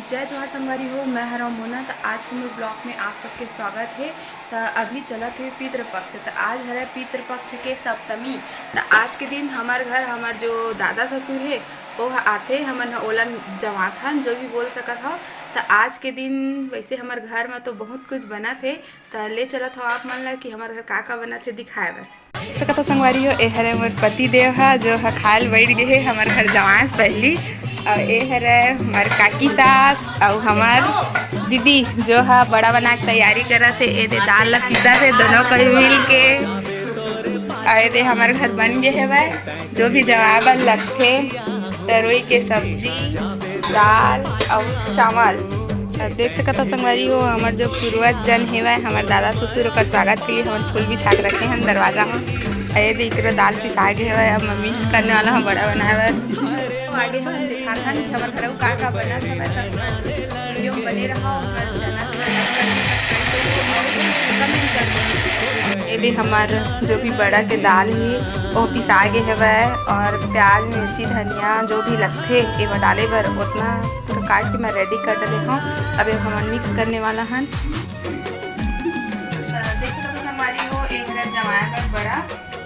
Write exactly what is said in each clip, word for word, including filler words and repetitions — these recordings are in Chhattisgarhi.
जय जोहार संगवारी हो, मैं हरव मोना। त आज के मोर vlog में आप सबके स्वागत हे। त अभी चलत हे पितृपक्ष, त आज हरे पितृपक्ष के सप्तमी। त आज के दिन हमर घर हमर जो दादा ससुर हे, वो ह आथे, हमन ह ओला जमाथन, जो भी बोल सकत हव। त आज के दिन वैसे हमर घर में तो बहुत कुछ बनत हे, त ले चलत हव आप मन ला कि हमर घर का का बनत हे दिखाए बर। त कथा संगवारी हो, ए हरे मोर पति देव ह, जो ह खाए ल बैठ गे हे हमर घर जमाए से पहिली। अउ ए हरे हमर काकी सास अउ हमर दीदी, जो ह बड़ा बना के तैयारी करत हे। ए दे दाल ला पीसत हे दोनों कोई मिल के। अउ ए दे हमर घर बन गे हेवय, जो भी जमाए बर लगथे, तरोई के सब्जी, दाल अउ चावल। अउ देख सकत हव संगवारी हो, हमर जो पूर्वज जन हेवय, हमर दादा ससुर, ओकर स्वागत के लिए हमन फूल बिछा के रखे हन दरवाजा म। अउ ए दे इकरो दाल पिसा गे हेवय, अब मम्मी करने वाला हम बड़ा बनाए बर। तो आगे हम दिखाथन कि हमर घर अउ का का बनत हवय, त video में बने रहव, हमर channel ला like कर दो, subscribe कर दो, comment कर दो। ए दे हमर जो भी बड़ा के दाल हे, वो पिसा गे हेवय, अउ प्याज, मिर्ची, धनिया जो भी लगथे एमा डाले बर, ओतना पूरा काट के मैं ready कर डले हव। अब एमा हमन mix करने वाला हन। देख सकत हव संगवारी हो, ए हरे जमाए बर बड़ा,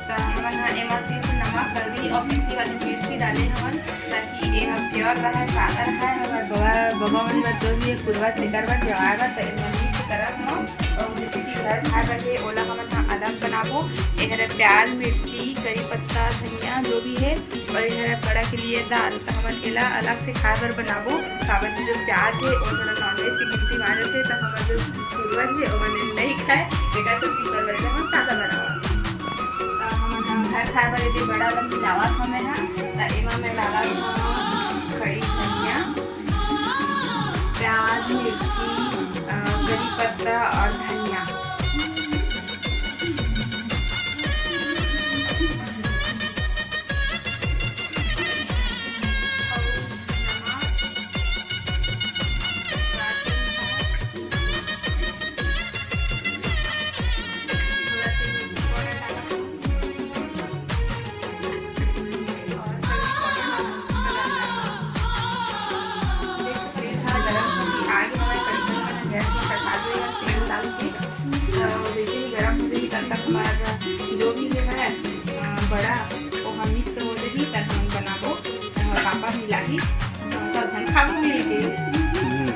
त हमन ह एमा सिर्फ नमक, हल्दी अउ पीसी वाली मिर्ची डाले हवन, ताकि एमा pure रहय, सादा रहय। हमर बबा, बबा मन बर जो भी ये पूर्वज लेकर बर जमाए बर, त एमा mix करत हव। अउ जैसे कि घर खाए बर हे, ओला हमन ह अलग बनाबो। ए हरे प्याज, मिर्ची, करी पत्ता, धनिया जो भी हे, अउ ए हरे बड़ा के लिए दाल, त हमन एला अलग से खाए बर बनाबो। काबर कि जो प्याज हे, वो थोड़ा non-veg के गिनती में आ जाथे, त हमर जो पूर्वज हे, ओमन नइ खाए, एकर से पीपर बर हमन सादा बनावा। त हमन ह घर खाए बर एदे बड़ा वाला मिलावत हन मैं ह। त एमा मैं डालत हव खड़ी धनिया, प्याज, मिर्ची, अ, करी पत्ता अउ धनिया। गरम हो जाही, तब तक हमार जो भी है, अ, बड़ा, वो हम mix हो जाही, तब हम बनाबो। हमर पापा मिलाही, सब झन खाबो मिलके। हम्म।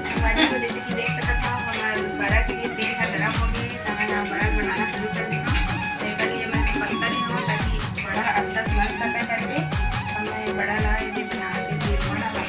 संगवारी हो, जैसे कि देख सकत हव, हमर बड़ा के लिए तेल ह गरम हो गे, त मैं ह बड़ा बनाना शुरू कर देहूँ। त एकर लिए मैं पत्ता ले हूँ, ताकि बड़ा अच्छा से बन सके करके। त मैं बड़ा ला ये बना के तेल बड़ा ला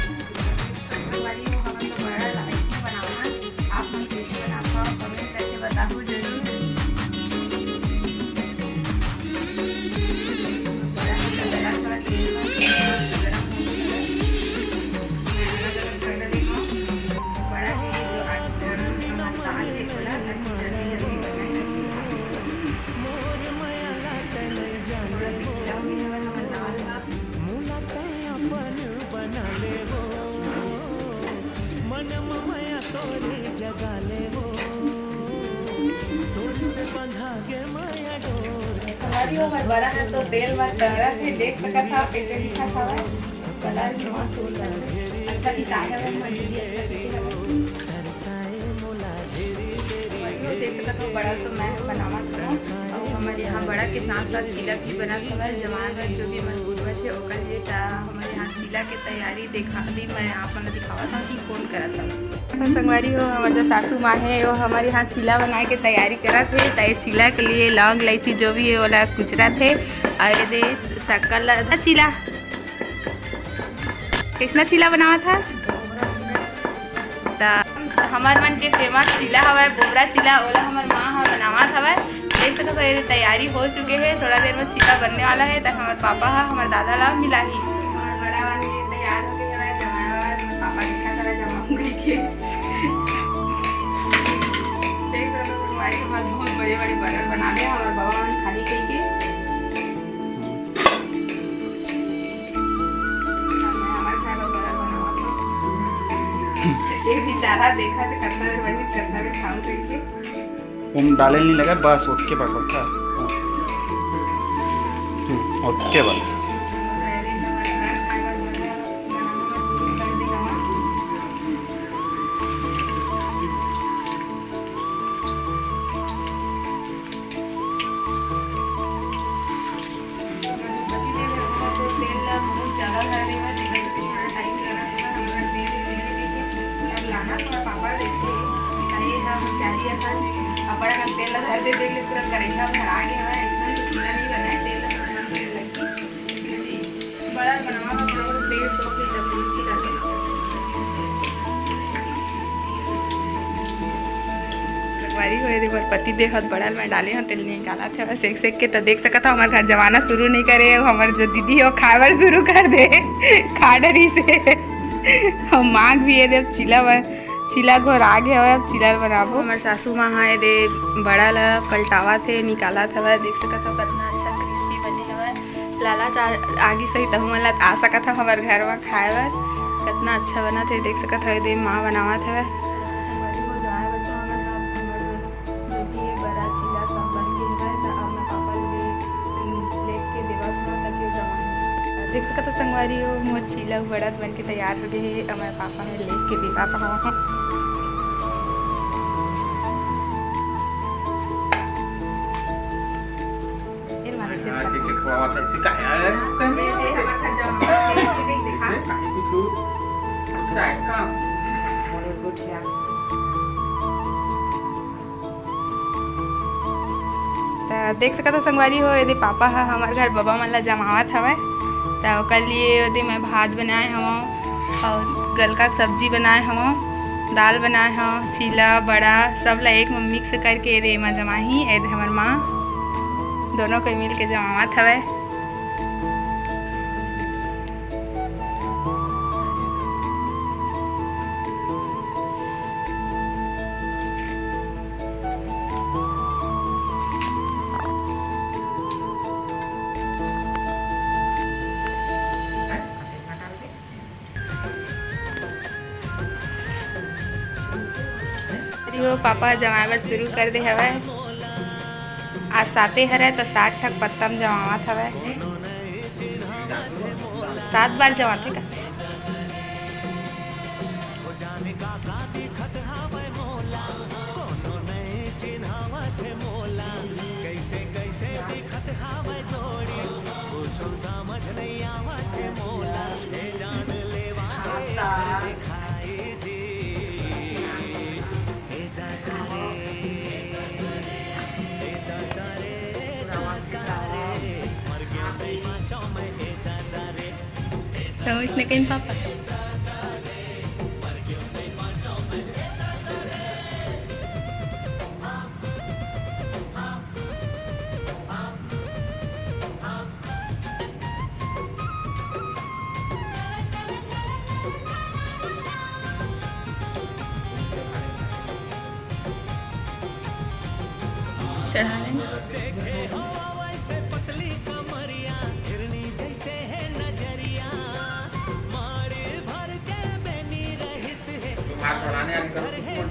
संगवारी हो, हमन तो बड़ा लाइक में बनावत हन। आप मन कइसे बनात हव, comment करके बताहू जरूर। बड़ा के तपेला थोड़ा तेल में गरम हो गया है। मैं अलग-अलग कर डले हूँ। बड़ा के जो आज हमर दाल है, ओला अच्छी जल्दी जल्दी बनाए। थोड़ा सा खिला हुई है हमर दाल का। संगवारी हो, मैं बड़ा है तो तेल में तरा थे, देख सकत हव कैसे दिखत हवय। कलर भी मस्त होता है, अच्छा दिखा है वो मंडी, अच्छा दिखा है। संगवारी हो, देख सकत हव, बड़ा तो मैं बनावत हूँ, और हमारे यहाँ बड़ा के साथ साथ चीला भी बनत हवय, जमाए बर जो भी हमर पूर्वज है ओकर लिए, त हमारे यहाँ चीला के तैयारी देखा दी, मैं आप मन ला दिखावत हूँ कि कौन करत हवय। तो संगवारी हो, हमर जो सासू माँ है, वो हमारे यहाँ चीला बनाए के तैयारी करत है। त ये चीला के लिए लौंग, इलायची जो भी है, ओला कुचरत है। और ये दे शक्कर ला, चीला, कैसना चीला बनावत हस? त हमर मन के famous चीला हवय, बोबरा चीला, ओला हमर माँ ह बनावत हवय। देख सकत हो, ये तैयारी हो चुके हे, थोड़ा देर में चीला बनने वाला है। त हमर पापा ह हमर दादा ला मिलाही। हमर बड़ा वाले तैयार हो गए हवय, जमाए वाला पापा अच्छा, करा जमा हो गई के। देख सकत हो, हमारे के पास बहुत बड़े-बड़े बरल बना दे, हमारे बाबा मन खाही कही के। हमारे खाए बर बरल बनावत हो। ये बेचारा देखा थे, कितना देर बनी, कितना देर खाऊं कही के। ओम डाले नहीं लगा, बस ओतके बा, ओतका। हम्म, ओतके बा। तेल ला बहुत ज्यादा डाले हुआ, जेकर से थोड़ा टाइम लगा हुआ, हमरा तेल धीरे धीरे अब लाना थोड़ा पापा देखे, ताकि हम ज्यादा असन अब्बड़ अकन तेल ला धर दे, देख ले पूरा करेला भरा गया है, एकदम तो चीला नहीं बना है, तेल ला थोड़ा कम करे लगी। बड़ा बनावा में थोड़ा बहुत तेल सोख के तब मिर्ची डाले। संगवारी हो, एदे मोर पति देव ह बड़ा मैं डाले हंव, तेल निकालत हे बस एक सेक के। त देख सकत हव, हमर घर जमाना शुरू नहीं करे, अउ हमर जो दीदी हे, वो खाए बर शुरू कर दे, खा डरी से। हम मांग भी एदे, अब चीला बर, चीला घोरा गे हवय, अब चीला बनाबो। हमर सासू माँ ह एदे बड़ा ला पलटावत हे, निकालत हवय। देख सकत हव, कतना अच्छा क्रिस्पी बने हवय। लाला त आगी सही तहु मन ला आ सकत हव हमर घर म खाए बर। कतना अच्छा बनत हे, देख सकत हव, एदे माँ बनावत हवय। संगवारी हो जाए बर तो हमर ह, हमर जो भी ये बड़ा चीला सब बन के हवय, त अब मैं पापा ले, लेके देवत हवं, ताकि वो जमा हो। देख सकत हव संगवारी हो, मोर चीला बड़ा बन के तैयार हो गए हे। अब मैं पापा ह लेके देवत हवं। ये मारे से आज के खवावा त सिखाया है। ये, ये हमारा जमा हो गया, ये देखा। इससे कहीं कुछ होता है काम। अरे गुठिया। त देख सकत हव संगवारी हो, एदे पापा ह हमर घर बबा मन ला जमावत हवय। त ओकर लिए ओदे मैं भात बनाए हवं अउ गलका के सब्जी बनाए हवं, दाल बनाए हवं, चीला, बड़ा, सब ला एक म मिक्स करके एदे एमा जमाही। एदे हमर माँ दोनों कोई मिल के जमावत हवय। अरे हो, पापा ह जमाए बर शुरू कर दे हवय। आज साते हरय, त सात ठक पत्ता म जमावत हवय। सात बार जमाथे का? तो इसने कहीं पापा। चढ़ा लेंगे।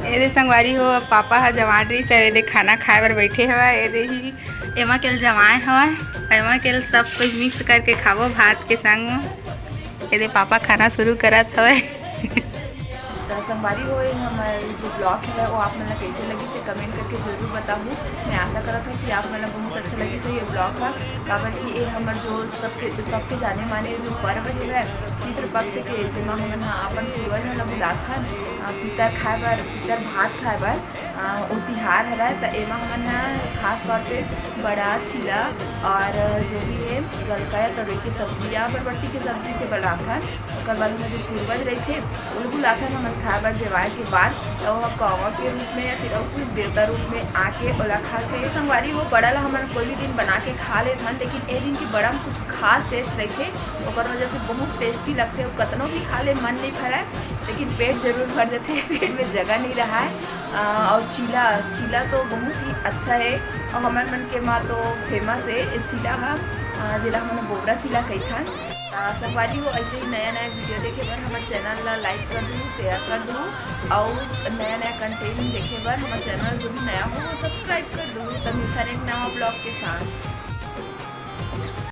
एदे संगवारी हो, अब पापा ह जवान रहिस हे, एदे खाना खाए बर बैठे हवय। एदे ही एमा केल जमाए हवय, एमा केल सब कुछ मिक्स करके खाबो भात के संग। एदे पापा खाना शुरू करत हवय। त संगवारी हो, ये हमर जो vlog है वो आप मन ला कैसे लगिस हे comment करके जरूर बताहू। मैं आशा करत हूँ कि आप मन ला बहुत अच्छा लगिस हे ये vlog ह, काबर कि ये हमर जो सबके, सबके जाने माने जो पर्व है पितृपक्ष के, जेमा हमन ह अपन पूर्वज मन ला बुलाथन, अ, पितर खाए बर, पितर भात खाए बर। अ, वो तिहार हरय, त एमा हमन ह खास तौर पे बड़ा, चीला और जो भी है गलका या तरोई के सब्जी या बरबट्टी के सब्जी से बनाथन। ओकर बाद हमर जो पूर्वज रहिथे, ओला बुलाथन हमन खाए बर जेवाए के बाद, त वो ह कौवा के रूप में या फिर अउ कुछ देवता रूप में आके ओला खाथे। संगवारी हो, बड़ा ला हमन कोई भी दिन बना के खा लेथन, लेकिन ए दिन के बड़ा में कुछ खास taste रहिथे, ओकर वजह से बहुत tasty लगथे। अउ कतनो भी खा ले, मन नइ भरय। लेकिन पेट जरूर भर जाथे, पेट में जगह नहीं रहा है। अ, और चीला, चीला तो बहुत ही अच्छा है और हमर मन के माँ तो फेमस है ये चीला हा, अ, जेला हमन बोबरा चीला कहिथन। अ, संगवारी हो, ऐसे ही नया नया वीडियो देखे बर हमर चैनल ला लाइक कर दू, शेयर कर दू और नया नया कंटेंट देखे बर हमर चैनल जो भी नया हो वो सब्सक्राइब कर दू। तो मिलथन एक नवा ब्लॉग के साथ।